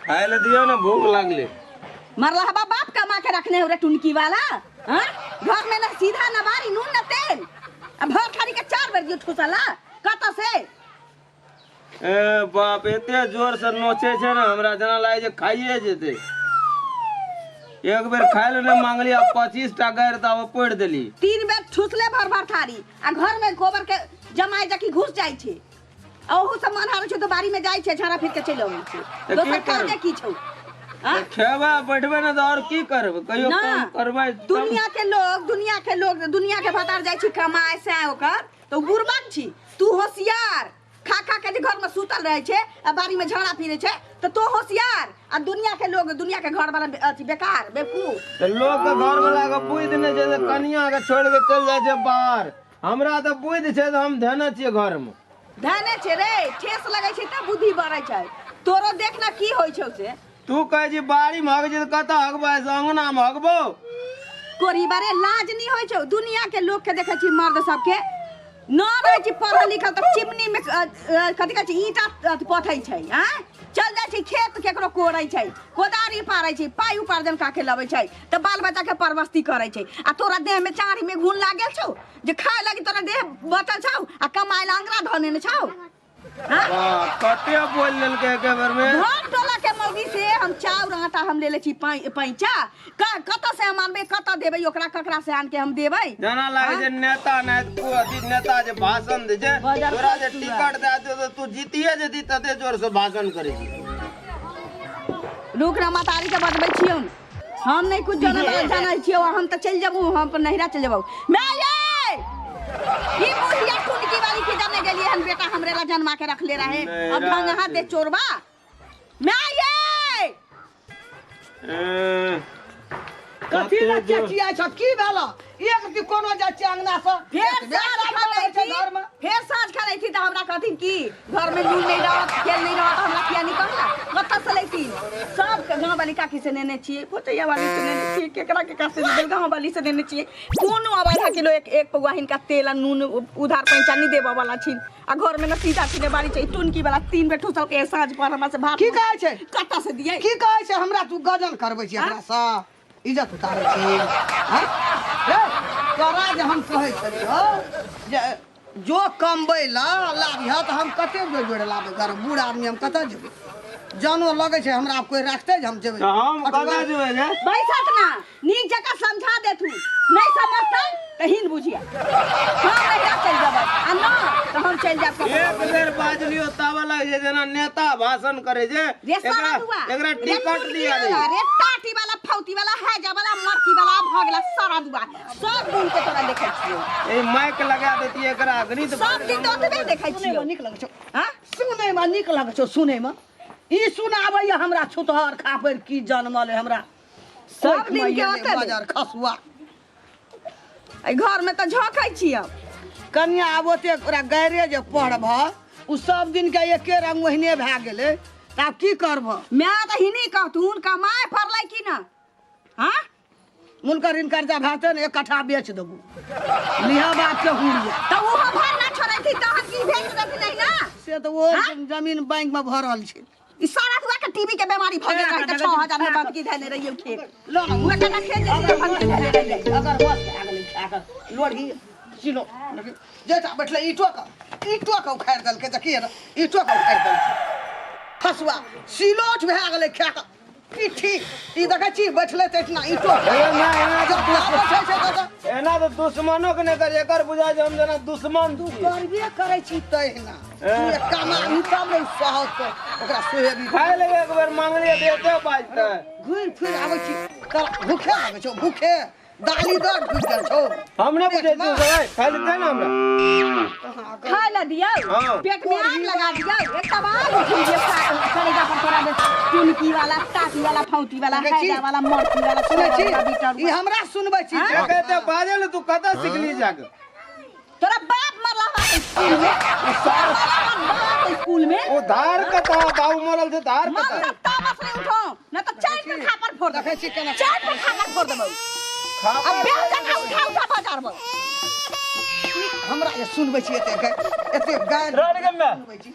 खाय लए दियौ ने, भूख लागलै। मरला हवा बाप कमा के रखने हो रे टुनकी वाला। हाँ, घर में न सीधा न बारी, नून न तेल, आ भर थारी के चार बेर दियो ठुसला कत से। ए बाप, एते जोर से नोचे छै ने, हमरा जेना लागै छै खाइए जेतै। एक बेर खाय लए नहि मांगली आ 25 टा गारि तऽ आब पढ़ि देली। तीन बेर ठुसले भर भर थारी, आ घर में गोबर के जमाए जकी घुस जाइ छै, आ ओहू से मन हारै छै तऽ बाड़ी में जाइ छै, झाड़ा फिर के चलि अबै छै। तऽ की दोसर करबै? काजे की छौ? तऽ खेबै बैठबै ने तऽ आओर की करबै? कहियो ना। काम करबै तब- दुनिया के लोग, दुनिया के लोग, दुनिया के भतार जाइ छी कमाए से ओकर तऽ उ बुड़बक छी, तू होशियार। खा खा के जे घर में सुतल रहे छै आ बाड़ी में झाड़ा फिरे छै तऽ तो होशियार, आ दुनिया के लोग, दुनिया के घर वाला अथी बेकार बेवकूफ। तऽ लोक के घर वाला के बुद्धि नहि छै जे कनिया के छोड़ि के चलि जाइ छै बाहर। हमरा तऽ बुद्धि छै तऽ हम धेने छियै घर में। धेने छै रे, ठेस लगै छै तऽ बुद्धि बढ़ै छै। तोरो देख ना की होइ छौ से। तू कहै छी बाड़ी में हगै छी तऽ कतऽ हगबै? से अंगना में हगबौ? कोरी बारे लाज नहीं होइ छौ? दुनिया के लोग के देखै छी मर्द सबके न रहै छी पढ़ल लिखल तऽ चिमनी में कथी कहै छै ईंटा अथी पथै छै, आँय चल जाइ छै खेत केकरो कोड़ै छै, कोदारी पारै छै, पाइ उपार्जन काके लबै छै तऽ बाल बच्चा के परवस्ती करै छै। आ तोरा देह में चारी में घुन लागल छौ जे खाय लगी तोरा देह बचल छौ आ कमाय ला अंगरा धऽ नेने छौ। हाँ? वाह, कते बोल लेलकै एके बेर में। घर टोला के मौगी से हम चाउर आटा हम ले ले छी पैंचा, कतऽ से हम आनबै, कतऽ देबै ओकरा, ककरा से आन के हम देबै? जेना लागै छै नेता नहि तू अथी नेता जे भाषण दै छै, बजर तोरा जे खर्च टिकट दए देतौ तऽ तू जीतिए जेती, तते जोर से भाषण करै छी। रुक ना, मातारी के बतबै छियौ, हम नहीं कुछ जाने वाला जानै छियौ, हम तऽ चलि जेबू, हम अपन नैहरा चलि जेबौ। माय ये, ई बुढ़िया टुनकी वाली के जाने गेलियै हन, बेटा हमरे ला जन्मा के रखले रहे, अब नैहरा ढंगहा दे चोरबा। माय ये, ए, कथी लए चेचियाइ छ? की भेल? एक दिन कोनो जाइ छियै अंगना से फेर एतबे साँझ काम खा रहै छै लैथिन, घरमे। फेर साँझ खा लैथिन तऽ हमरा कहथिन कि घर में नून नहीं रहत, तेल नहीं रहत, हमरा किया नहीं कहला? कतऽ से लैथिन? सब के गाँव वाली काकी से नेने छियै, भोटैया वाली से नेने छियै, केकरा केकरा से नेने, गाँव वाली से नेने छियै। कोनो आब आधा किलो एक एक पौआ हिनका तेल आ नून उधार पैसा नहीं देबऽ वाला छिन। आ घर में न सीधा सीधे बारी छै, टुनकी वाला तीन बेर ठुसल के साँझ पर हमरा से भात की कहै छै? कतऽ से दियै? की कहै छै? हमरा तू गजन करबै छी, हमरा से इज्जत उतारै छी? हँ? रे, तोरा जे हम कहै छलियौ जे जो कमबै ला लाबिह तऽ हम कते जोड़ जोड़ लाबै घर, बूढ़ आदमी हम कतऽ जेबै? जानो लगै छै हमरा आब कोइ राखतै जे हम जेबै? तऽ हम कतऽ जेबै गे? बैसत ना, नीक जकाँ समझा देथुन, नहीं समझतै तऽ हिन बुझिया हम नैहरा चलि जेबै, आ न तऽ हम चलि जायब ककरो। एक बेर बाजलियो तब लगै छै जेना नेता भाषण करै छै। रे सारा एकरा दुआ एकरा रे टिकट टुनकी दिया दे वाला, रे टाटी वाला, फौती वाला, हैजा वाला, मरकी वाला, भऽ गेला सारा दुआ। सब दिन के तोरा देखै छियौ। ए माइक लगा देती एकरा अखनी तऽ। सब दिन तऽ ओतबे देखै सुनैमे छियौ। नीक लगै छौ? हाँ? सुनैमे नीक लगै छौ? सुनैमे ई सुनाबैया हमरा छुतहर खापड़ की जनमल है हमरा सब दिन के ओतबे। बाजार खसुआ। एहि घर में तऽ झोंकै छियौ। कनिया, आब ओते ओकरा गाइरे जे पढ़बह, ओ सब दिन के एके रंग ओहिने भए गेलै, तऽ आब की करबह? माय तऽ हिनी कहथुन कमाय पड़लै कि ना? हाँ? हुनकर ऋण कर्जा भए जेतै ने, एक कट्ठा बेच देबू, लिह बाप के हुरिया। तऽ ओहो भर ना छोड़ैथिन तहन की बेच देथिन नहीं ना? से तऽ ओ जमीन बैंक में भरल छै। ई सारा दुआ के टीबी के बीमारी भऽ गेल रहै तऽ 6000 में बंदकी धैने रहियै खेत। लो ना। उहे कटा खेत जे छै बंदकी धैने रहियै। अगर बस भए गेलै खा कऽ लोढ़ी सिलो जेटा बैठले, ईटो के उखाड़ि देलकै तऽ की हेतै? ईटो के उखाड़ि देलकै हसुआ, सिलोठ भए गेलै खा कऽ पिट्ठी। ई देखै छी बैठले तऽ एहिठिना ईटो ए माय, एना तऽ जब बैठै छै तऽ एना तऽ दुश्मनो के नहि करी, एकर बुझाइ छै हम जेना दुश्मन तू छी। करबे करै छी तहिना। तू एक कमाबी तब ने सहत ओकरा सोहेबी। खाय लगे एक बेर मांगलियै तऽ एते बाजतै। घुरि फिर आबै छी तोरा भूखे लगै छौ? भूखे दाली दऽ ढुकि गेल छौ। हम नहि बुझै छियै से, खाय लेतै ने हमरा। खाय ला दियौ। हाँ। पेट में आग लगा दियौ, एक तब आग उठि जे करेजा पर तोरा दे टुनकी वाला, टाटी वाला, फौती वाला, देखै छी? हैजा वाला, मरती वाला, सुनै छी? वाला, बीटर ई हमरा सुनबै छी? हाँ? एक एते बाजल तू कतऽ सिखली जाके? तोरा बाप मरला हवा स्कूल में, सार मरला हवा बाप स्कूल में। ओ धार कतऽ बाबू मरल छै, धार मर कतऽ? सत्ता बस नहीं उठो न तो चार पर खापर फोड़ देखै छी केना चार पर खापर फोड़ देबौ। खापर अब बेल जका उठा उठा बाजार में। हमरा जे सुनबै छी एते एते गारि रड़ गे मैं सुनबै छी।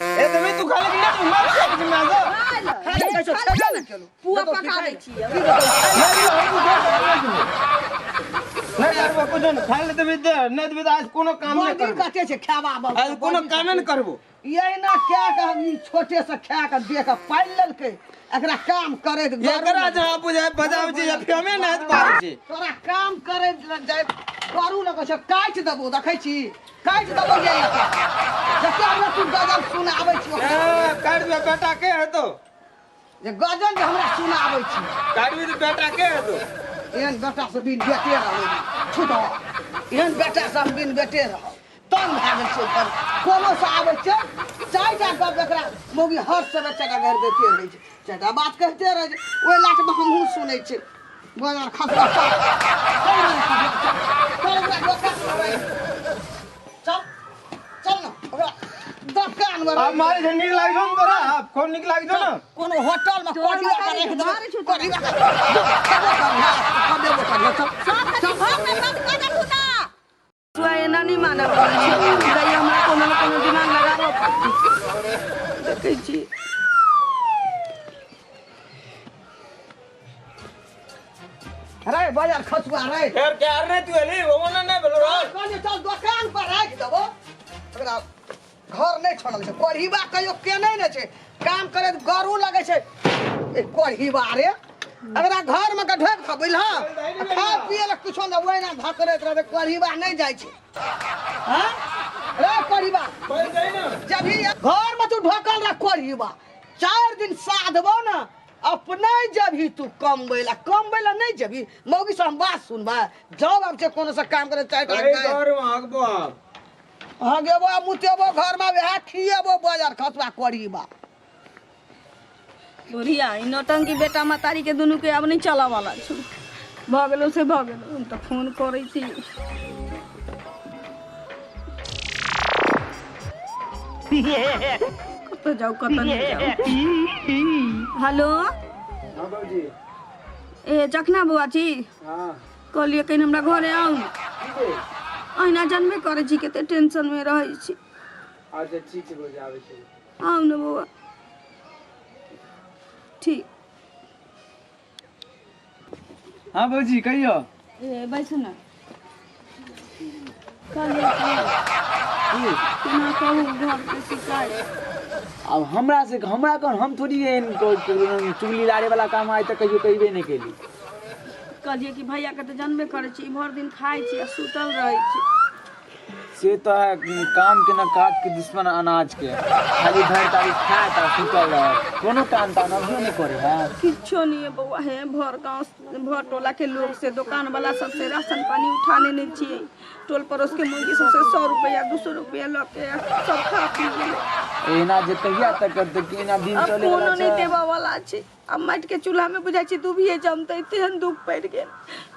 ए तमे तू खाली कि नहीं मार सकै छी मैं से? खाय ले। खाली किछो छेबे नहि केलहुँ। पुआ देतौ पका पिठाइ। दै छियै। की देतौ? नहि करबो कुछो नहि, खाय लए देबही दे, नहि देबही तऽ आज कोनो काम नहि बड़ी करबो। कते छै खेबा बाबू। आज कोनो कामे नहि करबो। एहिना कए कऽ हम ई छोटे से खाए कऽ देह के पालि लेलकै। एकरा काम करैत गरु एकरा लगै। जहाँ बुझाय बजाबै छै, फेमे नहि हाथ पारै छै। तोरा काम करैत जाय गरु लगै छै, काटि देबौ, देखै छी, काटि देबौ ये एतऽ। जते हमरा तू गजल सुनाबै छी ओकरा। ए, काटि देबै बेटा के हेतौ? जे गजल जे हमरा सुनाबै छी। काटबी तऽ बेटा के हेतौ? एहन बेटा से बिन बेटे रहबै, छुटो। एहन बेटा से हम बिन बेटे रहब। तंग भए गेल छै घर। कोनो से आबै छै 4टा गप एकरा मौगी हर समय 4टा गारि दैते रहै छै, 4टा बात कहिते रहै छै। ओहि लाटमे हमहूँ सुनै छियै। बजार खसुआ चल, चल बजार खसुआ चल, चल ओकरा दोकान मे रहि। चल चल ने ओकरा दोकान मे आब रहि। मारै छै, नीक लागै छौ ने तोरा? आब खूब नीक लागै छौ ने? कोनो होटल मे तोरा कढ़िया के मारै राखि देबै, मारै छौ तोरा। कढ़िया के खेबो करिहे, खबेबो करिहे, चल। सब कथी घर में बंद कऽ देलहु ना। सुआ एना नहि मानऽ वाला छै। दैया हमरा कोनो ने कोनो दिमाग लगाबऽ पड़तै। देखै छी। रे बाजार खसुआ रे। फेर के आर नहि तू एली, ओहो ने नहि भेलो रह। कहलियै चल दोकान पर राखि देबो। ओकरा घर नहि छोड़ल छै। कोढ़ीबा कहियो केने नहि छै। काम करैत गरू लगै छै। ए कोढ़ीबा रे, एकरा घर मे के ढोकि खा बुझलह, खाय पिए लए किछो नहि, ओहिना धकरैत रहबै। कोढ़ीबा नहि जाइ छै। हँ रे कोढ़ीबा, जब ही घर मे तू ढोकल रह कोढ़ीबा, 4 दिन साधबो ने अपने जब ही तू कमबै ला, कमबै ला नहि जबही मौगी से हम बात सुनबै। जब आब छै कोनो से काम करे 4टा अरे गाय। घर मे हगबो आब। हगेबो आ मुतेबो घर मे, वएह खिएबो बजार खसुआ कोढ़ीबा। बुढ़िया ई नौटंकी बेटा महतारी के दुनू के आब नहि चलऽ वाला छौ। भऽ गेलौ से भऽ गेलौ। हम तऽ फोन करै छी। कतऽ जाउ कतऽ नहि जाउ। हेलो। हाँ बाबूजी। ए जखना बौआ छी? हाँ। कहलियै कनि हमरा घरे आउ ने। अहिना जानबे करै छी कते टेंशन मे रहै छी। अच्छा ठीक छै बाबूजी, आबै छी। आउ ने बौआ। ठीक। हाँ बाबूजी कहियो। ए बैसू ने। कहलियै कि केना कहू घरके शिकायत। आब हमरा से हमरा कौन, हम थोड़ी एहन चुगली लारे वाला काम आइ तक कहियो कहिबे नहि केली। कहलियै कि भैया के तऽ जानबे करै छी, भरि दिन खाइ छी आ सुतल रहै छी। से तऽ है काम के न काज के दुश्मन अनाज के, खाली भरि तारी खायत आ सुतल रहत, कोनो काम ताम अभियो नहि करे है। किछो नहीं है बौआ, हे भर गाँव भर टोला के लोग से दुकान वाला सबसे राशन पानी उठा लेने छियै। टोल पड़ोस के मुर्गी सबसे 100 रुपया 200 रुपया लऽ के सब खा पी गेलै। एना जे कहिया तक करतै कि एना दिन आब चले वाला कोनो नहि छै। देबऽ वाला छै। आब माटि के चूल्हा में बुझाइ छै दुभिए जमतै, तेहन दुख पड़ि गेल।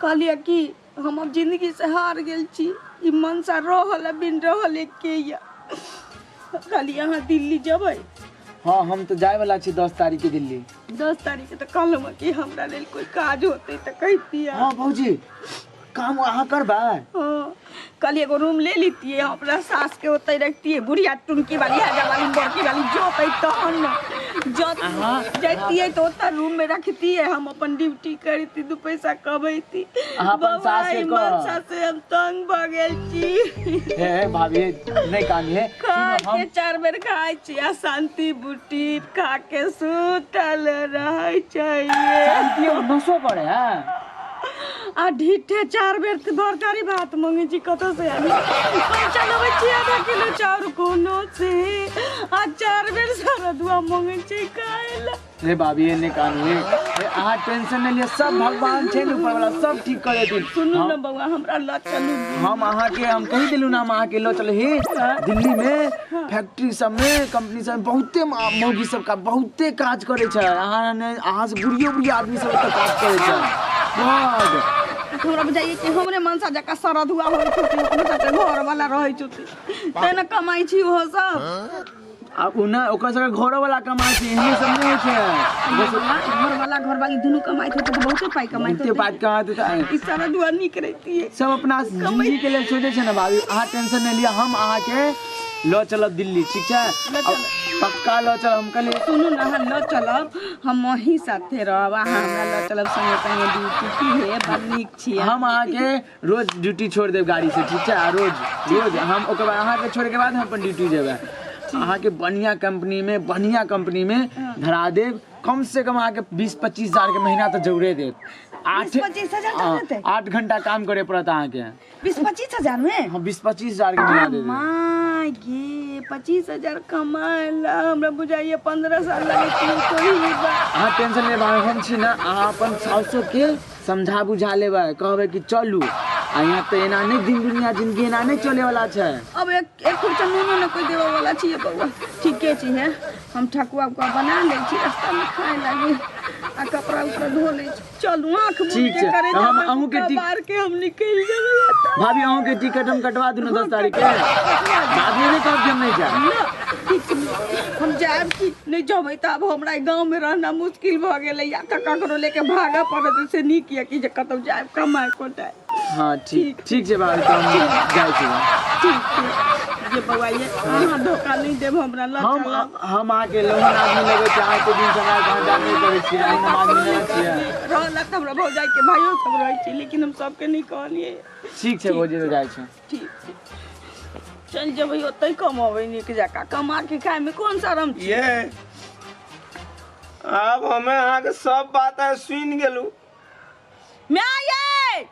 कहलियै कि हम अब जिंदगी से हार गेल छी, ई मनसा रहल आ बिन रहल एके या। कहलियै अहाँ दिल्ली जेबै? हाँ हम तऽ जाय वाला छी 10 तारीख के दिल्ली। 10 तारीख के तऽ कहलहुँ कि हमरा लेल कोई काज होतै तऽ कहितियै। हाँ भौजी काम अहाँ करबै? हाँ कहलियै एगो रूम ले लितियै, हम अपना सास के ओतै रखतियै, बुढ़िया टुनकी वाली हजा वाली बड़की वाली जोतै तहन ने जत जैतियै तऽ ओतऽ रूम में रखतियै, हम अपन ड्यूटी करती, 2 पैसा कमैती। अहाँ अपन बौआ, सास के ई कहब। मनसा से हम तंग भऽ गेल छी। हे हे भाभी नहि कानी हे। खा सुनू, हम के 4 बेर खाइ छी आ शांति बूटी खा के सुतल रहै छै। शांति और नशो करे है। आ ढीठे 4 बेर तऽ बरकारी भात मंगे छी, कतऽ से आनी? पैसा लेबै छी आधा किलो चाउर कोनो से, आ 4 बेर सरदुआ मंगे छी खाय ला। रे भाभी एने कानू हे, हे अहाँ टेंशन नहीं लिअ, सब भगवान छै ने ऊपर वाला, सब ठीक कर देथिन। सुनू ने बौआ, हमरा लऽ चलू। हम अहाँके हम कहि देलहुँ ने, हम अहाँके लऽ चलू। हे दिल्ली में फैक्ट्री सब में कंपनी सब में बहुते मौगी सब का बहुते काज करे छै। अहाँ ने, अहाँ से बुढ़ियो बुढ़ियो आदमी सब ओतऽ काज करे छै। बड। हमरा बुझाइए कि हमरे मनसा जकाँ सरधुआ होइत होतै, ओकरो सबके घर वाला रहैत होतै, तैं ने कमाइ छी ओहो सब। आ उ ने ओकर सबके घरो वाला कमाइ छै, एहने सब नहि होइ छै। घर वाला घर वाली दुनू कमाइत होतै तऽ बहुते पाइ कमाइत बहुते होतै। पाइ कमाइत होतै। ई सरधुआ नीक रहितियै। सब अपना जिंदगी के लेल सोचै छै ने भाभी, अहाँ टेंशन नहि लिअ, हम अहाँके लऽ चलब दिल्ली, ठीक छै? चलब। पक्का लऽ चलब। हम कहलियै सुनू ने, अहाँ लऽ चलब, हम अहीं साथे रहब। अहाँ हमरा लऽ चलब संगे संगे ड्यूटी की हे, बड़ नीक छियै। हम अहाँके रोज ड्यूटी छोड़ि देब गाड़ी से, ठीक छै? आ रोज रोज हम ओकर बाद अहाँके छोड़े के बाद हम अपन ड्यूटी जेबै। अहाँके बढ़िया कंपनी में, बढ़िया कंपनी में धरा देब। कम से कम अहाँके 20-25 हजार के महीना तऽ जरूरे देत। आठ 20-25 हजार हाँ, देतै? 8 घंटा काम करे पड़त अहाँके। 20-25 हजार में? हम 20-25 हजार के महीना दे देब। माय गे, 25 हजार कमाए ला हमरा बुझाइए 15 साल लगे छै तो ही बा। अहाँ टेंशन नहि लेबै, हम छी ने। अहाँ अपन सासो के समझा बुझा लेबै, कहबै कि चलू। आ यहाँ तऽ एना नहि, दिन दुनिया जिंदगी एना नहि चले वाला छै। अब एक एक खुर्चा नूनो ने कोई देवे वाला छियै बौआ। ठीके छी हे, हम ठकुआ उकुआ बना लै छी, रास्ता में खाए लागी, आ कपड़ा उपड़ा धो लै छी। चलू, आँख मूंद ठीक के छै, करे तऽ हम जेबै, अहूँके बार के हम निकलि जेबै एतऽ। भाभी, अहूँके टिकट हम कटवा दूँ 10 तारीख के? बाद में नहि कहब कि हम नहि जायब। ना, ठीक छै, हम जायब कि नहि जेबै तऽ आब हमरा गाँव में रहना मुश्किल भऽ गेलै, या तऽ ककरो लेके भागऽ पड़त। से नीक यऽ कि जे कतहु जायब कमाय कोटाय। हँ, ठीक ठीक छै भाभी, तऽ हम जाइ छी। ठीक छै जे बौआ, ये अहाँ धोखा नहि देब, हमरा लऽ हम चलब। हम अहाँके लोहन आदमी लगै छै। अहाँके दिन से हमरा अहाँ जानबे करै छियै, एहन हम आदमी नहि छियै। रहलक तऽ हमरा भौजाइके भाइयो सब रहै छै, लेकिन हम सबके नहि कहलियै। ठीक छै भौजी, तऽ जाइ छी। ठीक छै, चलि जेबै, ओतहि कमेबै नीक जकाँ। कमा के खायमे कोन शरम छै? ये आब हमे अहाँके सब बात आइ सुनि गेलहुँ। माय ये।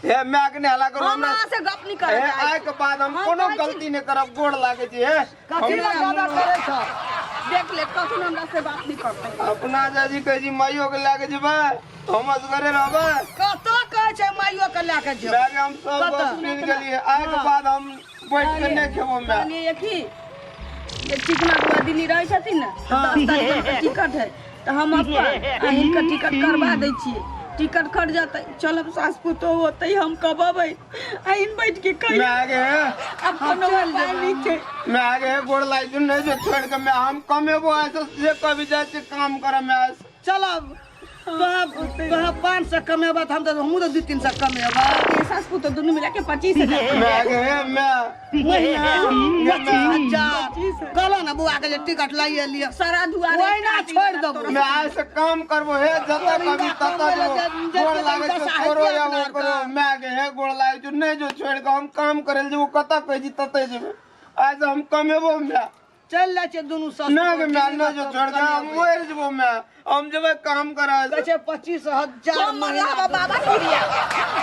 हे, माय के नहि हल्ला करू। हम हमरा अहाँ से गप नहि करब। हे, आइ के बाद हम हम कोनो कहै छी- गलती नहि करब, गोड़ लागै छी। हे, कथी लए ज्यादा करै छह? देख ले, कखनो हमरा से बात नहि करतै। अपना जाजी कहै छी माइयो के लए के जेबै, हम असगरे रहबै? कतऽ कहै छै माइयो के लए के जेबै? माय के हम सब गप कतऽ? सुनि गेलियै। आइ के बाद हम बैठ के नहि खेबो माय। कहलियै कि जे चिकना बुआ दिल्ली रहै छथिन ने, 10 तारीख के टिकट है, तऽ हम अपन आ हिनकर टिकट करवा दै छियै। टिकट कट जेतै, चलब सास पुतोह होतै, हम कबबै आ इन बैठ के कहि। माय गे। आब कोनो उपाय नहि छै। माय गे, गोड़ लागि जो, नहि जो छोड़ के मैं। हम कमेबो ऐसे जे कभी जाइ छी काम करे मैं ऐसे। चलब, तोरा तोरा 500 कमेबा तऽ हम तऽ हमहूँ तऽ 200-300 कमेबा। सास पुतोह दुनू मिला के 25 हजार। माय गे, माय। महीना 25 हजार। कहलो ने बौआ के जे टिकट लाइए लिअ। सारा दुआरे। ओहिना छोड़ि देबो। मैं आइ से काम करबो हे, जतऽ कभी ततऽ जो। गोड़ लागै छौ तोरो या ओकरो। माय गे, हे, गोड़ लागै छौ, नहि जो छोड़ के। हम काम करे लए जेबो, कतऽ कहै छी ततऽ जेबै। आइ से हम कमेबो माय। चलि जाइ छै दुनू सस। नहि गे माय, नहि जो छोड़ के, हम मरि जेबो माय। हम जेबै काम करे। कहै छै 25 हजार हम महीना। मरला बाबा क्रिया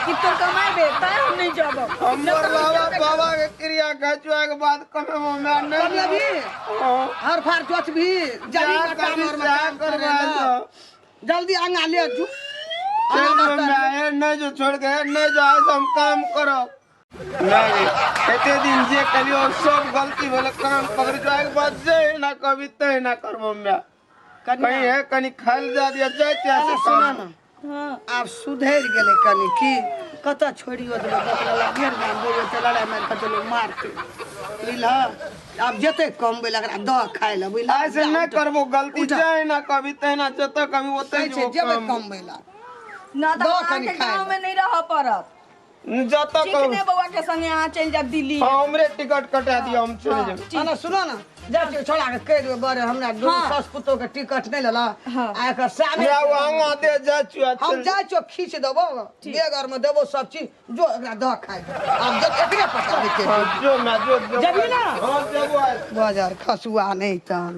कि तो कमाएबे तैं हम नहीं जाबो। हम मरलावा बाबा के क्रिया खचुआ के बाद कमेबो माय, नहि। कमेबही? हाँ। हर फार जोतबही जमीन जा का काम कभी और में जा काम करबै करे ला। तो। जल्दी आंगा ले जू। चल जो माय, हे, नहि जो छोड़ के, हे, नहि जो। आइ से हम काम करब। नहीं, एते दिन जे कलियो सब गलती भेल। कान पकड़ जो, एक बात जे ना कभी ते ना करबो मैं। कहीं है कहीं खाइल जा दिया जाय छै ऐसे सुना काम। ना। हाँ। आब सुधरि गेलै कनि की, कतऽ छोड़ियो देबै बकला फेर गाम बौआ तऽ लड़ाइ मारि कऽ चलो मारतै, बुझलह? आब जेतै कमबै लए, एकरा दऽ खाइ लए, बुझलह? ऐसे नहीं करबो गलती। जाय ना कभी ते ना, जतऽ कभी ओते कहै छै जेबो जेबै काम। कमबै लए। ना तऽ दऽ अहाँके कनि खाइ गाँव में नहीं रहऽ पड़त। जतऽ ठीक कहू। ने बौआ के संगे अहाँ चलि जायब दिल्ली। हाँ, हमरे टिकट कटा दियौ, हम चलि जेबै। ना सुनो ना, जाइ छियै छोड़ा के कहि देबै, बड़े हमरा दुनू सास पुतोह के टिकट नहि लेला आ एकर सामने। हमरा ओ आगाँ दे जाइ छियौ। हम जाइ छियौ, खींच देबो, बेग आरमे देबो सब चीज। जो एकरा दऽ खाइ आब जब एकरे पता हेतै। हाँ, जो मैं जो जो। जेबही ना? हाँ, जेबो आइ। बाजार खसुआ नहि तहन।